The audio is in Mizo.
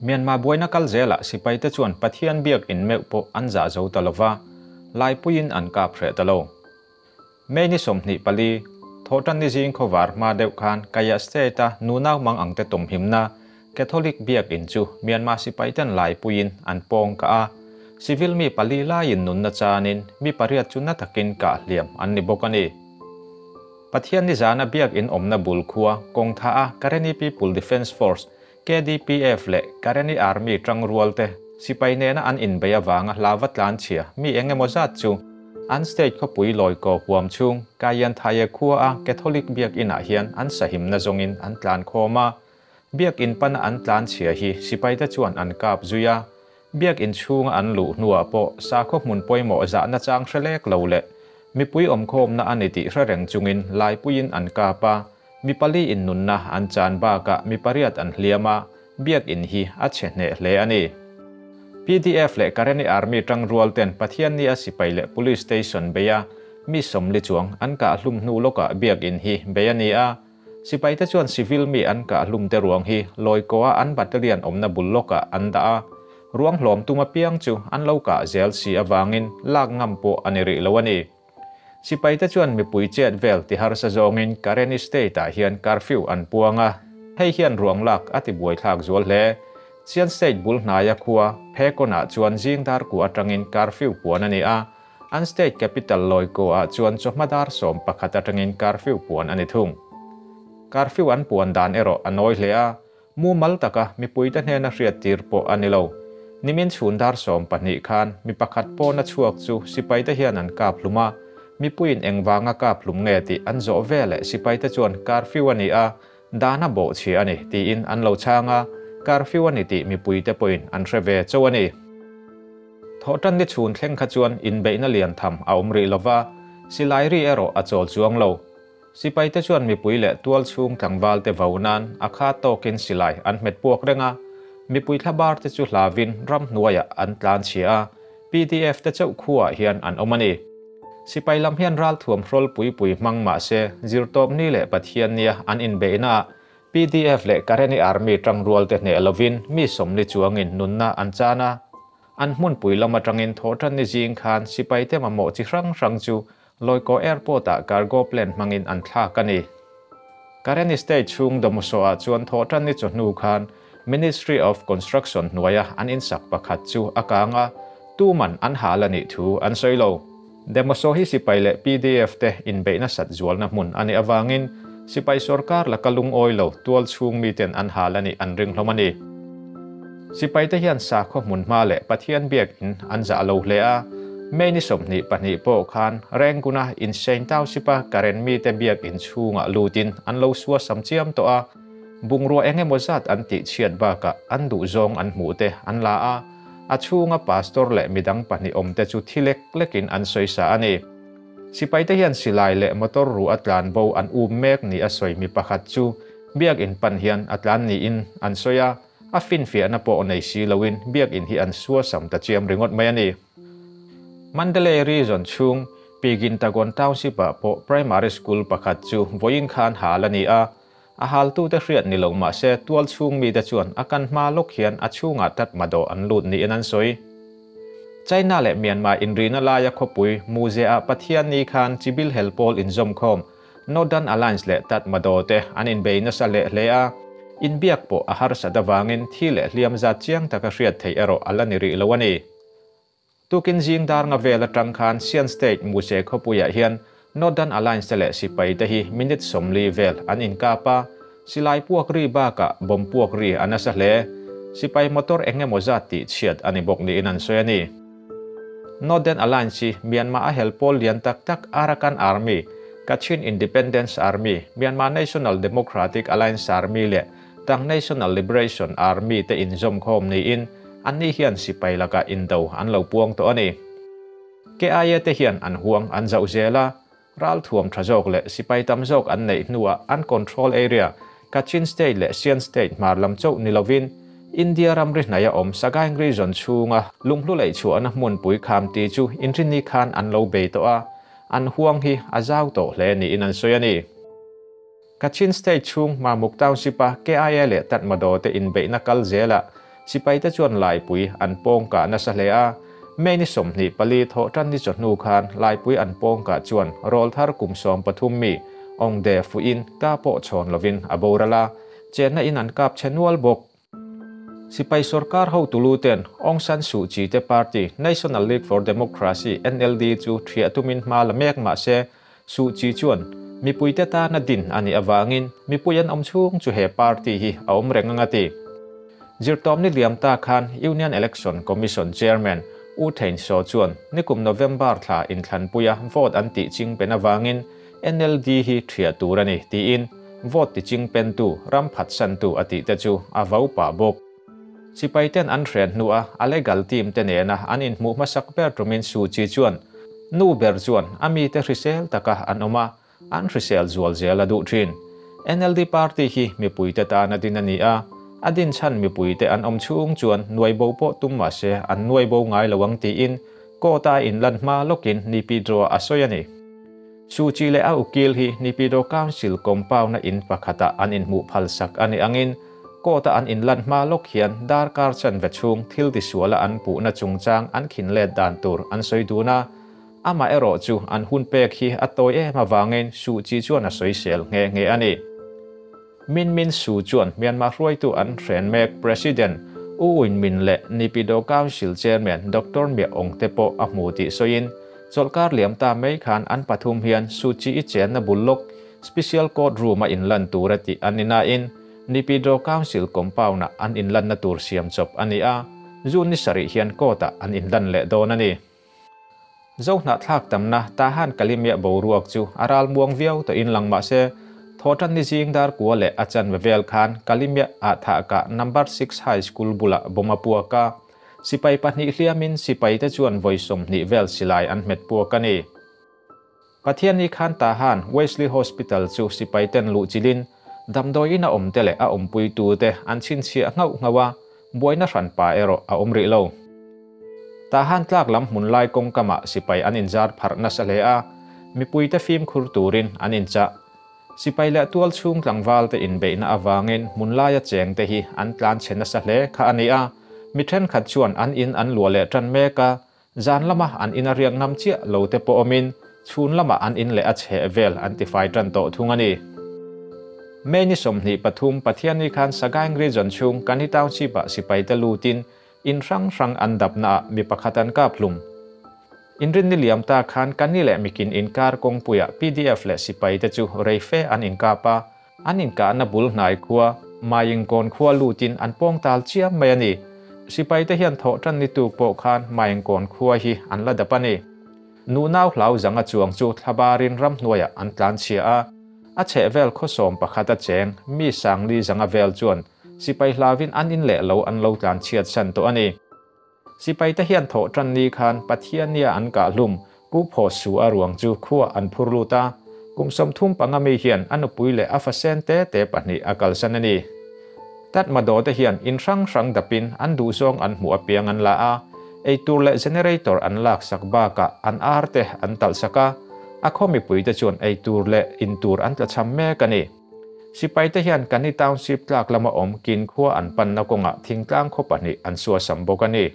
Myanmar buaina kal zelah sipaite chuan Pathian biak in meuh pawh an zah zo ta lova, laipuiin an kap hreh ta lo. May ni 24, Thawhtanni zing khawvar hma deuh khan Kayah State-a nunau mang angte tumhimna Catholic biak in chu Myanmar sipaiten laipuiin an pawng kah a, civil mi pali laiin nunna chanin mi pariat chu na takin kah hliam an ni bawk a ni. Pathian nizana biak in awmna bul khua kawngtha a Karenni People Defence Force, KDPF, leh Karenni Army tangrual te sipai nena an inbei avanga hlava tlan chhia mi eng emaw zat chu an state khawpui lawikaw huam chhung Kayan Thaye khua a Catholic biak inah hian an sahimna zawngin an tlan khawm a. Biak in pana an tlan chhia hi sipai te chuan an kap zui a. Biak in chhunga an luh hnuah pawh sakhaw hmun pawimawh zahna chang hre lek lo leh mipui awmkhawmna a ni tih hre reng chungin laipuiin an kap a, mi pali in nunna an chan bakah mi pariat an hliam a, biak in hi a chhe hneh hle a ni. Pdf leh Karenni Army tangrual ten Pathianni a sipai leh Police Station bei a, mi 40 chuang an kah hlum hnu lawkah biak in hi bei a ni a. Sipaite chuan civil mi an kah hlum te ruang hi Lawikaw-a an battalion awmna bul lawkah an dah a, ruang hlawm tum apiang chu an lo kah zel si avangin lak ngam pawh a ni rih lo a ni. Sipaite chuan mipui chet vel ti harsa zawngin Karenni State-ah hian curfew an puang a, hei hian ruang lak a ti buaithlak zual hle. Chian State bul hnaia khua Phekawn-ah chuan zing dar ku atangin curfew puan a ni a, An state capital Lawikaw-ah chuan chawhma dar 11 atangin curfew puan a ni thung. Curfew an puan dan erawh a nawi hle a, mumal taka mipuite hnena hriat tir pawh a ni lo. Nimin chhun dar 12 khan mi pakhat pawna chhuak chu sipaite hian an kap hlum a, mipuiin engvanga kap hlum nge tih an zawh veleh sipaite chuan curfew a ni a, dana bawh chhia a ni tiin an lo chhang a, curfew a ni tih mipuite pawhin an hre ve chauh a ni. Thawhtanni chhun thleng kha chuan inbeihna lian tham a awm rih lova, silai ri erawh a chawl chuang lo. Sipaite chuan mipui leh tual chhung tlangval te vo nan a kha tawkin silai an hmet puak reng a, mipui thlabar te chu hlavin ramhnuaiah an tlan chhia a, pdf te chauh khuaah hian an awm a ni. Sipai lam hian ralthuam hrawl pui pui hmang mah se zirtawpni leh Pathiannia an inbeihnaah pdf leh Karenni Army tangrual te hneh lovin mi 40 chuangin nunna an chan a, an hmunpui lam atangin thawhtanni zing khan sipaite mamawh chi hrang hrang chu Lawikaw Airport-ah cargo plane hmangin an thlak a ni. Karenni State chhung Demoso-ah chuan thawhtanni chawhnu khan Ministry of Construction hnuaia an insak pakhat chu a kang a, tuman an hal a nih thu an sawi lo. Demoso hi sipai leh pdf te inbeihna sat zualna hmun a nih avangin sipai sorkar laka lungawi lo tual chhung miten an hal a nih an ring hlawm a ni. Sipaite hian sakhaw hmun hma leh Pathian biak in an zah lo hle a, May ni 22 pawh khan Renguna Insein Township-a Karen mite biak in chhungah lutin an lo sua sam chiam tawh a, bungrua eng emaw zat an tih chhiat bakah an duh zawng an hmuh te an la a, a chhunga pastor leh midang pahnih awm te chu thi lek lekin an sawi sa a ni. Sipaite hian silai leh motor ru a tlan bo an um mek ni a sawi mi pakhat chu biak in pan hian a tlan niin an sawi a, a finfiahna pawh nei si loin biak in hi an sua sam ta chiam ringawt mai a ni. Mandalay Region chhung Pigintagon Township-ah pawh primary school pakhat chu vawiin khan hal a ni a, a haltute hriat ni lo mah se tual chhung mite chuan a kan hma lawk hian a chhungah tatmadaw an lut niin an sawi. China leh Myanmar inrina laia khawpui Muze-ah Pathianni khan chibil hel pawl inzawmkhawm Northern Alliance leh tatmadaw te an inbei nasa leh hle a, inbiak pawh a harsat avangin thi leh hliam zat chiang taka hriat theih erawh a la ni rih lo a ni. Tukin zing dar nga vel atang khan Sian State Muse khawpuiah hian Northern Alliance te leh sipai te hi minute 40 vel an inkap a, silai puak ri bakah bomb puak ri a nasa hle. Sipai motor eng emaw zat tih chhiat a ni bawk niin an sawi a ni. Northern Alliance hi Myanmar a hel pawl lian tak tak Arakan Army, Kachin Independence Army, Myanmar National Democratic Alliance Army leh Tang National Liberation Army te inzawmkhawm niin anni hian sipai lakah indo an lo puang tawh a ni. KIA te hian an huang an zauh zel a, ralthuam tha zawk leh sipai tam zawk an neih hnuah an control area Kachin State leh Sian State hmar lam chauh ni lovin India ramri hnaia awm Sagaing Region chhunga lunghlu leh chhuahna hmunpui kham ti chu inrinni khan an lo bei tawh a, an huang hi a zau tawh hle niin an sawi a ni. Kachin State chhung Mamuk Township-a KIA leh Tatmadaw te inbeihna kal zelah Sipaite chuan Laipui an pawng kah nasa hle a. May ni 24 Thawhtanni chawhnu khan Laipui an pawng kah chuan rawlthar kum 13 mi Ongde fuhin ka pawh chhawn lovin a boral a, chenna in an kap chhe nual bawk. Sipai sorkar hotu lu ten Aung San Suu Kyi te party National League for Democracy, NLD, chu thiah tumin hma la mek mah se, Suu Kyi chuan mipuite tana din a nih avangin mipui an awm chhung chu he party hi a awm reng ang a ti. Zirtawmni liam ta khan Union Election Commission Chairman U Thein Saw chuan nikum November thla inthlanpuia vote an tih ching pen avangin NLD hi thiah tur a ni tiin vote ti ching pentu ram phatsantu a tih te chu a vo pah bawk. Sipai ten an hren hnua a legal team te nena an inhmuh hmasak ber tumin Suu Kyi chuan nu ber chuan a mite hrisel taka an awm a, an hrisel zual zel a duh thin. NLD party hi mipuite tan a din a ni a, a din chhan mipuite an awm chhung chuan nuaibo pawh tum mah se an nuaibo ngai lo ang tiin court a inlan hma lawkin Nipidro a sawi a ni. Suu Kyi leh a ukil hi Nipidro Council compound-a in pakhatah an inhmuh phalsak a nih angin court-a an inlan hma lawk hian darkar chanve chhung thil tisuala an puhna chungchang an khin let dan tur an sawi dun a, amah erawh chu an hun pek hi a tawi em avangin Suu Kyi chuan a sawisel nghe nghe a ni. Min Min Suu chuan Myanmar hruaitu an hren mek President U Win Myint leh Naypyidaw Council Chairman Doctor Mya Aung te pawh a hmu tih sawiin chawlhkar liam ta mai khan an pathum hian Suu Kyi i chenna bul lawk Special Court Room a inlan tur a tih an ni nain Naypyidaw Council Compound-ah an inlanna tur siam chawp a ni a, June ni sarih hian court-ah an inlan leh dawn a ni. Zohnahthlak tamna Tahan Kalimiah boruak chu a ral muang viau tawhin lang mah se, Thawhtanni zing dar kua leh a chanve vel khan Kalimiah ah thahkah Number Six High School bulah bomb a puak a, sipai pahnih hliamin sipaite chuan vawi 20 vel silai an hmet puak a ni. Pathianni khan Tahan Wesley Hospital chu sipaiten luh chilin damdawiin a awmte leh a awmpuitute an chhinchhiah nghauh nghauh a, buaina hranpa erawh a awm rih lo. Tahan tlak lam hmun lai kawngkamah sipai an inzar pharh nasa hle a, mipuite fimkhur turin an inchah. Sipai leh tual chhung tlangvalte inbeihna avangin hmun laia chengte hi an tlan chhe nasa hle kha a ni a, mi thenkhat chuan an in an luah leh tan mek a, Zan lama an in a riak ngam chiah lo te pawh awmin chhun lamah an in leh a chheh vel an tifai tan tawh thung a ni. May ni 23 Pathianni khan Sagaing Region chhung Kani Township-ah sipaite lutin in hrang hrang an dapnaah mi pakhat an kap hlum. Inrinni liam ta khan Kani leh Mikin inkar kawngpuiah PDF leh sipaite chu rei fe an inkap a, An inkahna bul hnai khua, Mayingkawn khua lutin an pawng tal chiam mai a ni. Sipaite hian thawh tan ni tuk pawh khan Mayingkawn khua hi an la dap a ni. Nuhnau hlau zanga chuang chu thlabarin ramhnuaiah an tlan chhia a. A chheh vel khaw sawm pakhat a cheng, mi sangli zanga vel chuan sipai hlauvin an in leh lo an lo tlan chhiat san tawh a ni. Sipaite hian thawh tan ni khan Pathiannia an kah hlum Pu Phaw Su a ruang chu khuah an phur lut a, kum 35 mi hian a nupui leh a fasen te te pahnih a kalsan a ni. Tatmadaw te hian in hrang hrang dapin an duhzawng an hmuh apiang an la a, eitur leh generator an laksak bakah an ar te an talhsak a, a khaw mipuite chuan eitur leh intur an tlachham mek a ni. Sipaite hian Kani Township tlak lama awm Kin khua an panna kawngah thingtlang khaw pahnih an suasam bawk a ni.